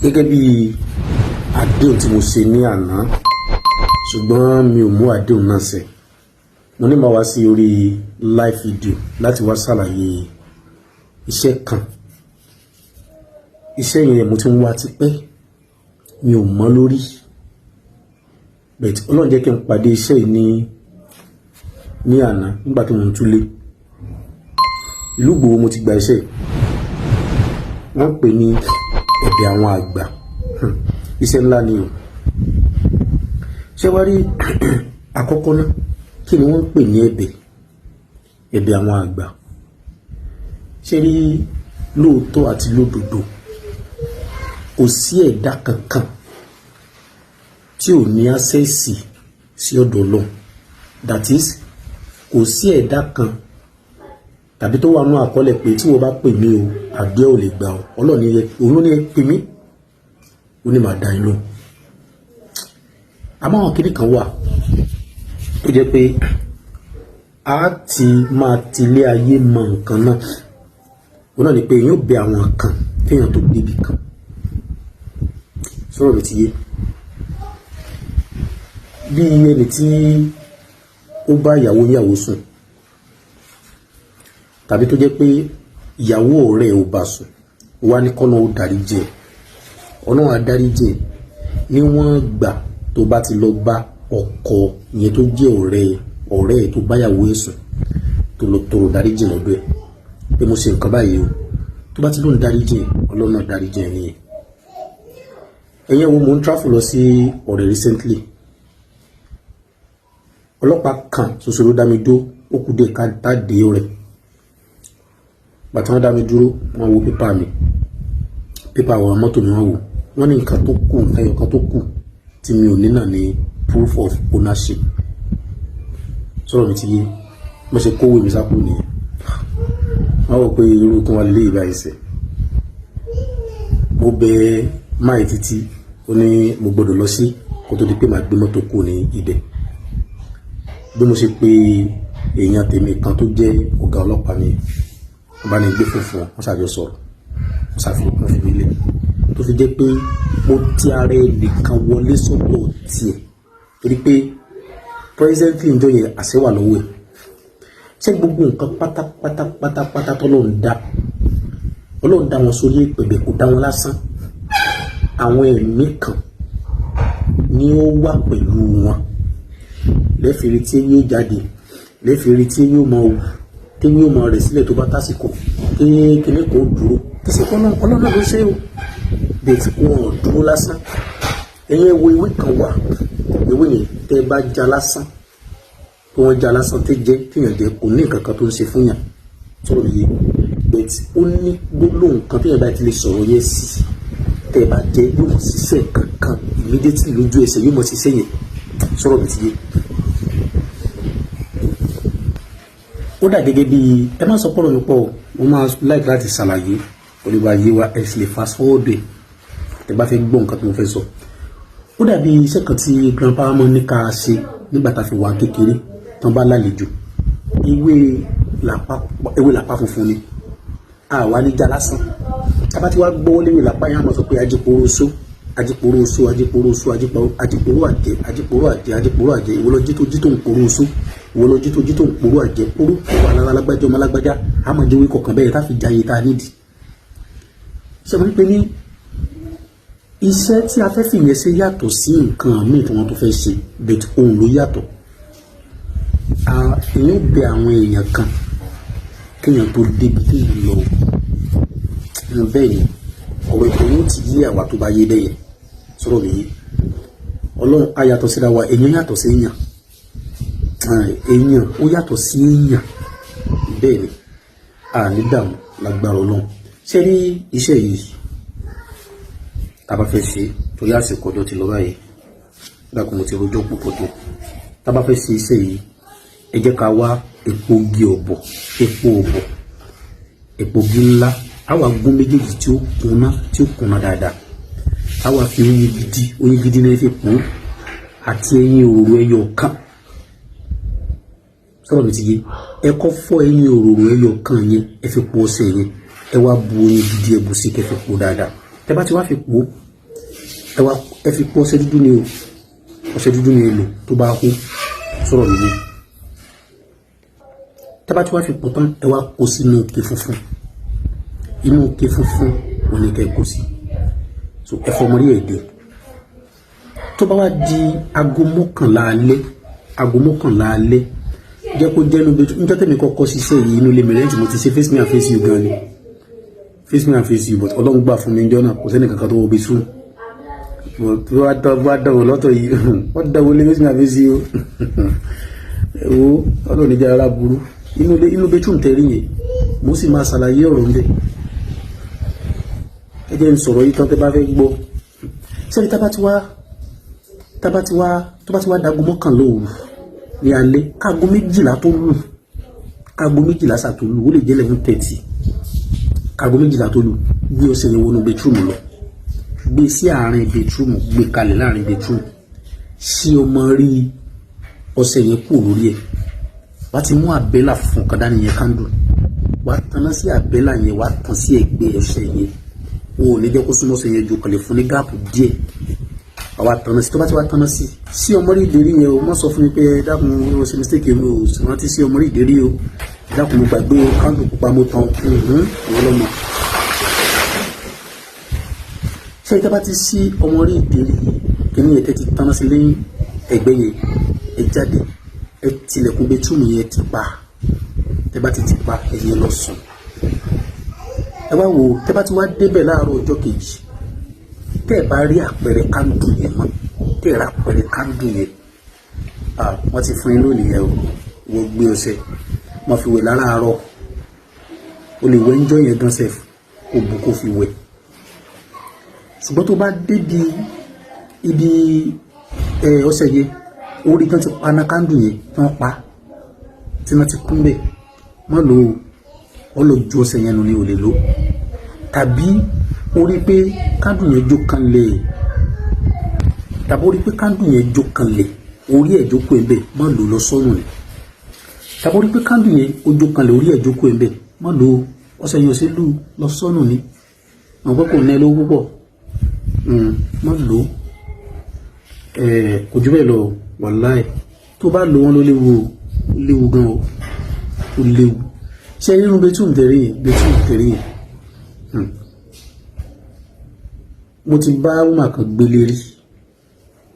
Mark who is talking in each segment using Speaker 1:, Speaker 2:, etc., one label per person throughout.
Speaker 1: Gẹ́gẹ́ bí àdéhùn tí mo ṣe ní àná, ṣùgbọ́n mi ò mú àdéhùn náà ṣẹ. Mo ní máa wá sí orí live video láti wá ṣàlàyé iṣẹ́ kan. Iṣẹ́ yẹn mo ti ń wá tipẹ́, mi ò mọ̀ lórí, but Ọlọ́run jẹ́ kí n pàdé iṣẹ́ yìí ní àná nígbà tí mo ń túlé. Ìlú Ìgbòho mo ti gba iṣẹ́ yìí. Wọ́n pè ní ẹ̀bẹ̀ àwọn àgbà. Iṣẹ́ ńlá ni o. Ṣé wá rí àkọ́kọ́ náà, kí ni wọ́n ń pè ní ẹ̀bẹ̀ àwọn àgbà? Ṣé rí, lóòótọ́ àti lódodo, kò sí ẹ̀dá kankan tí ò ní access sí ọ̀dọ̀ Ọlọ́run. That is, kò sí ẹ̀dá kan tàbí tó wà nú àkọọ́lẹ̀ pé tí wọ́n bá pè mí o, àdúrà ò lè gbà ọ́. Ọlọ́run ní òun ló ní ẹ pè mí, ó ní màá dá yín lóhùn. Àmọ́ àwọn kinní kan wà tó jẹ́ pé a ti máa tilé ayé mọ nǹkan náà. Òun náà ni pé èèyàn ó bẹ àwọn kan kéèyàn tó débi kan. Sọ̀rọ̀ mi ti yé? Bí ẹni tí ó bá ìyàwó ìyàwó sùn, tàbí tó jẹ́ pé ìyàwó ọ̀rẹ́ ò bá sùn, wá ní kọ́nà ó dáríjì ẹ̀, Ọlọ́run á dáríjì ẹ̀ níwọ̀n gbà tó bá ti lọ bá ọkọ yẹn tó jẹ́ ọ̀rẹ́ ọ̀rẹ́ ẹ̀ tó báyàwó ẹ̀ sùn, tó lọ tọrọ dáríjì lọ́dọ̀ ẹ̀ pé mo ṣe nǹkan báyìí o. Tó bá ti lóun dáríjì ẹ̀, Ọlọ́run náà dáríjì ẹ̀ nìyẹn. Ẹ̀yẹ́ wo, mo ń travel lọ sí ọ̀rẹ́ recently. Ọlọ́pàá kan ṣoṣo ló dá mi dó. Ó kù dé ká tá dé ọ̀rẹ́. Bàtà wọn dá mi dúró, wọ́n wo paper mi, paper àwọn mọ́tò mi. Wọ́n wò, wọ́n ní nǹkan tó kù, nǹkan ẹyọ kan tó kù tí mi ò ní náà ní proof of ownership. Sọ̀rọ̀ mi ti yé? Mo ṣe kówó mi sápò nìyẹn. Wọ́n wò pé irú kí wọ́n lé ìbáyìí sẹ́. Mo bẹ máì títí, ó ní mo gbọ́dọ̀ lọ sí kó tó di pé màá gbé mọ́tò kù ní ibẹ̀. Bí mo ṣe pé èèyàn tèmi kan tó jẹ́ ọ̀gá ọlọ́pàá ni, wọ́n bá ní gbé fún wọn, wọ́n ṣàjọ sọ̀rọ̀, wọ́n ṣàfihàn, wọ́n fi mí lẹ̀. Tó fi jẹ́ pé mo ti ara ẹnìkan wọlé sọ́dọ̀ tiẹ̀, torí pé presently njọ́ yẹn àṣẹ wà lọ́wọ́ ẹ̀. Ṣé gbogbo nǹkan pátápátá pátápátá tọ́lọ́run dá, Ọlọ́run dá wọn sórí ìpẹ̀bẹ̀, kò dá wọn lásán. Àwọn ẹ̀mí kan ni ó wà pẹ̀lú wọn. Lẹ́fìrí tí yóò jáde, lẹ́fìrí tí yóò máa wù, tí yóò máa rẹ̀ sílẹ̀ tó bá tásìkò, kí kíní kò dúró. Kí sì kọ́ náà, Ọlọ́run ló ṣe o, bẹ́ẹ̀ tí wọn ò dúró lásán. Ẹ̀yin ẹ wo, ewé kan wà. Ewé yẹn, tẹ́ bá já lásán, tó wọ́n já lásán, tẹ́ jẹ́ téèyàn jẹ́, kò ní nǹkan kan tó ń ṣe fún yàn. Sọ̀rọ̀ yìí, but ó ní gbólóhùn kan téèyàn bá ti lè sọ̀rọ̀ yẹn sí, tẹ́ bá jẹ́, yóò mọ̀ ṣiṣẹ́ kankan immediately, lójú ẹsẹ̀ yóò mọ̀ ṣiṣẹ́ yẹn. Sọ̀rọ̀ mi ti yé? Ó dà gẹ́gẹ́ bí ẹ má sọ pọ̀rọ̀ mi pọ̀ o. Mo máa like láti ṣàlàyé olùbá yé wa. Ẹ sì lè fast forward ẹ̀ tẹ́ bá fẹ́ gbọ́ nǹkan tí mo fẹ́ sọ. Ó dàbí iṣẹ́ kan tí grandpa mọ́ ní ká ṣe nígbà tá a fi wà kékeré. Tán bá lálejò, ewé làpá, ewé làpá funfun ni àwa níjà lásán. Tá bá ti wá gbọ́ léwé làpá yẹn, á máa sọ pé ajíporó oṣó, ajíporó oṣó, ajíporó oṣó, ajíporó àjẹ́, ajíporó àjẹ́, ajíporó àjẹ́, ìwọ lọ jí tó jí tó ń poró oṣó, ìwọ lọ jí tó jí tó ń poró àjẹ́, poró tó wà lára alágbájá, ọmọ alágbájá. Á máa jẹ́ ewé kọ̀ọ̀kan bẹ́ẹ̀ tá fi jayé tá a nídìí. Ṣé mo ní pé ní iṣẹ́ tí a fẹ́ fìyẹn ṣe yàtọ̀ sí nǹkan míì tí wọ́n tó fẹ́ ṣe, but òun ló yàtọ̀. Èèyàn bẹ àwọn èèyàn kan kéèyàn tó débi téèyàn lọ. Bẹ́ẹ̀ ni ọ̀rọ̀ ìpè yóò ti yé àwa tó bá yé bẹ́yẹn. Sọ̀rọ̀ mi yé? Ọlọ́run á yàtọ̀ síra wa. Èèyàn yàtọ̀ sí èèyàn, èèyàn ó yàtọ̀ sí èèyàn. Bẹ́ẹ̀ ni, a ní dààmú lágbára Ọlọ́run. Ṣé rí iṣẹ́ yìí tá a bá fẹ́ ṣe, torí àsìkò ọjọ́ ti lọ báyìí, dákun, mo ti rojọ́ púpọ̀ tó. Tá a bá fẹ́ ṣe iṣẹ́ yìí, ẹ jẹ́ ká wá epo igi ọ̀bọ̀, epo ọ̀bọ̀, epo igi ńlá. Á wá gún méjèèjì tí ó kúnná, tí ó kúnná dáadáa. Á wá fi oyin gidi, oyin gidi náà fi kún, àti ẹyin òróró ẹyọ kan. Sọ̀rọ̀ mi ti yé? Ẹ kọ́ fọ́ ẹyin òróró ẹyọ kan yẹn, ẹ fi po ọṣẹ yẹn. Ẹ wá bu oyin gidi, ẹ bù sí, kẹ́ fi po dáadáa. Tẹ́ bá ti wá fi po Ẹ wá ẹ fi pọ́ ọṣẹ dúdú ni o, ọṣẹ dúdú ni ẹ lò. Tó bá hó sọ̀rọ̀ nìyẹn. Tẹ́ bá ti wá fi pọ̀ tán, ẹ wá kó sínú ike funfun. Inú ike funfun òun ni kẹ́ ẹ kó sí. So ẹ fọmọrí ẹ̀ dé. Tó bá wá di aago 11 alẹ́, aago 11 alẹ́, jẹ́ kó jẹ́ inú bẹ́ẹ̀. Níjọ́ tẹ̀mí kọ́kọ́ ṣiṣẹ́ yìí, inú ilé mi rẹ́ǹtì mo ti ṣe, face me and face you gan ni, face me and face you. But Ọlọ́run gbà fún mi níjọ́ náà, kò sẹ́ni kankan tó wọ bẹ́ẹ̀ sùn. Tó wá dánwò lọ́tọ̀ yìí, wọ́n dánwò lé face me and face you o. Ọlọ́run níjà ara burú. Inú ilé, inú bedroom tẹ̀rí yẹn, mo sì máa ṣàlàyé ọ̀rọ̀ ńbẹ̀. Ẹ jẹ́ n sọ̀rọ̀ yìí tán tẹ́ bá fẹ́ gbọ́. Sẹ́ni tábà ti wá, tó bá ti wá dago 11 òru ní alẹ́, káago 12 tó lù, káago 12 sàtó lù, ó lè jẹ́ 11:30, káago 12 tó lù, gbé ọṣẹ yẹn wọnú bedroom lọ, gbé sí àárín bedroom, gbé kalẹ̀ láàrin bedroom. Sí ọmọ rí ọṣẹ yẹn kúrò lórí ẹ̀, wàá ti mú àbẹ́là funfun kan dání yẹn, candle, wàá tanná sí àbẹ́là yẹn, wàá tàn sí ẹ̀gbẹ́ ọṣẹ yẹn. O ò ní jẹ́ kó súnmọ́ ọṣẹ yẹn ju kàn lè fún ní gap díẹ̀. Àwa tanná sí. Tó bá ti wá tanná sí, sí ọmọ rí ìdérí yẹn o, má sọ fún mi pé, "Ẹ dákun, o ṣe mistake mi o, sì rántí sí ọmọ rí ìdérí o. Ẹ dákun, mo gbàgbé o, candle pupa mo tàn." Ìwọ lọ́mọ. Ṣé ìta bá ti sí ọmọ rí ìdérí kíní yẹn, tẹ́ ti tanná sí lẹ́yìn ẹ̀gbẹ́ yẹn, ẹ jáde, ẹ tilẹ̀kùn bedroom yẹn ti pa. Tẹ́ bá ti ti pa, ẹ yẹn lọ sùn. Ẹ wá wò, tẹ́ bá ti wá débẹ̀ láàárọ̀ ọjọ́ kejì, tẹ́ ẹ bá rí àpẹẹrẹ candle yẹn mọ́, tẹ́ ẹ rí àpẹẹrẹ candle yẹn, wọ́n ti fún yín lónìí yẹn o. Wọ́n gbé ọṣẹ, wọ́n fi wẹ̀ láràárọ̀. O lè wẹ̀ ńjọ́ yẹn gan sef, kó bu kó fi wẹ̀. Ṣùgbọ́n tó bá débi ibi ọṣẹ yẹn, orí tán ti paná candle yẹn, tí wọ́n pa, tí wọ́n ti kún bẹ́ẹ̀, má lò ó. Ọ lọ ju ọṣẹ yẹn nù ni, ò lè lò. Tàbí orí pé candle yẹn jó kanlẹ̀, tàbí orí pé candle yẹn jó kanlẹ̀, orí ẹ̀ jókòó ẹ̀ bẹ́ẹ̀, má lò, lọ sọ́nù ni. Tàbí orí pé candle yẹn ó jó kanlẹ̀, orí ẹ̀ jókòó ẹ̀ bẹ́ẹ̀, má lò ó. Ọṣẹ yẹn ò sí lù, lọ sọ́nù ni. Àwọn pé kò ní ẹ lówó púpọ̀, má lò ó. Kò jù bẹ́ẹ̀ lọ. Wàláì, tó bá lò wọ́n ló léwu o, ó léwu gan o, ó léwu. Ṣé nínú bedroom tẹ̀rí yẹn, bedroom tẹ̀rí yẹn, mo ti bá woman kan gbélé rí.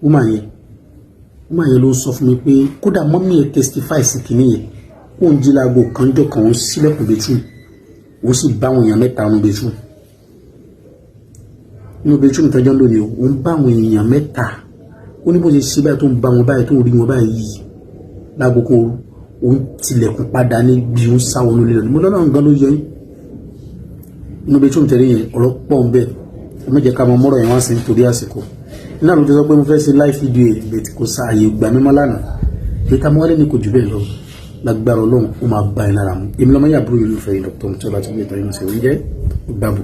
Speaker 1: Woman yẹn ló ń sọ fún mi pé kódà mummy ẹ̀ testify sí kìíní yẹn. Kó ń jí láago kanjọ́ kan, ó sílẹ̀kùn bedroom, ó sì bá àwọn èèyàn mẹ́ta nínú bedroom. Nínú bedroom tọ́jọ́ ń lò ní o, ó ń bá àwọn èèyàn mẹ́ta. Ó ní bó ṣe ṣe báyìí, tó ń bá wọn báyìí, tó ń rí wọn báyìí láago kan òru, òun tilẹ̀kùn padà ní bí òun sá wọnú ilé rẹ̀. Mo lọ́nà gan ló yọ yín inú bedroom tẹ̀lé yẹn. Ọ̀rọ̀ pọ̀ ń bẹ, ẹ má jẹ́ ká mọ mọ́rọ̀ yẹn wá sí nítorí àsìkò. Iná ló fi sọ pé mo fẹ́ ṣe live video ẹ̀ bẹ́ẹ̀, kò sa àyè gbà mímọ́ lánàá. Èyí tá a mọ́ wálé ní kò jù bẹ́ẹ̀ lọ. Lágbára Ọlọ́run, ó máa bá ẹ lára mu. Èmi lọ́mọ yàbúrò yìí ló fẹ́ yìí, Dr. Mutọ́lá tó gbé ìtàn yìí ṣe oúnjẹ gbàbọ̀.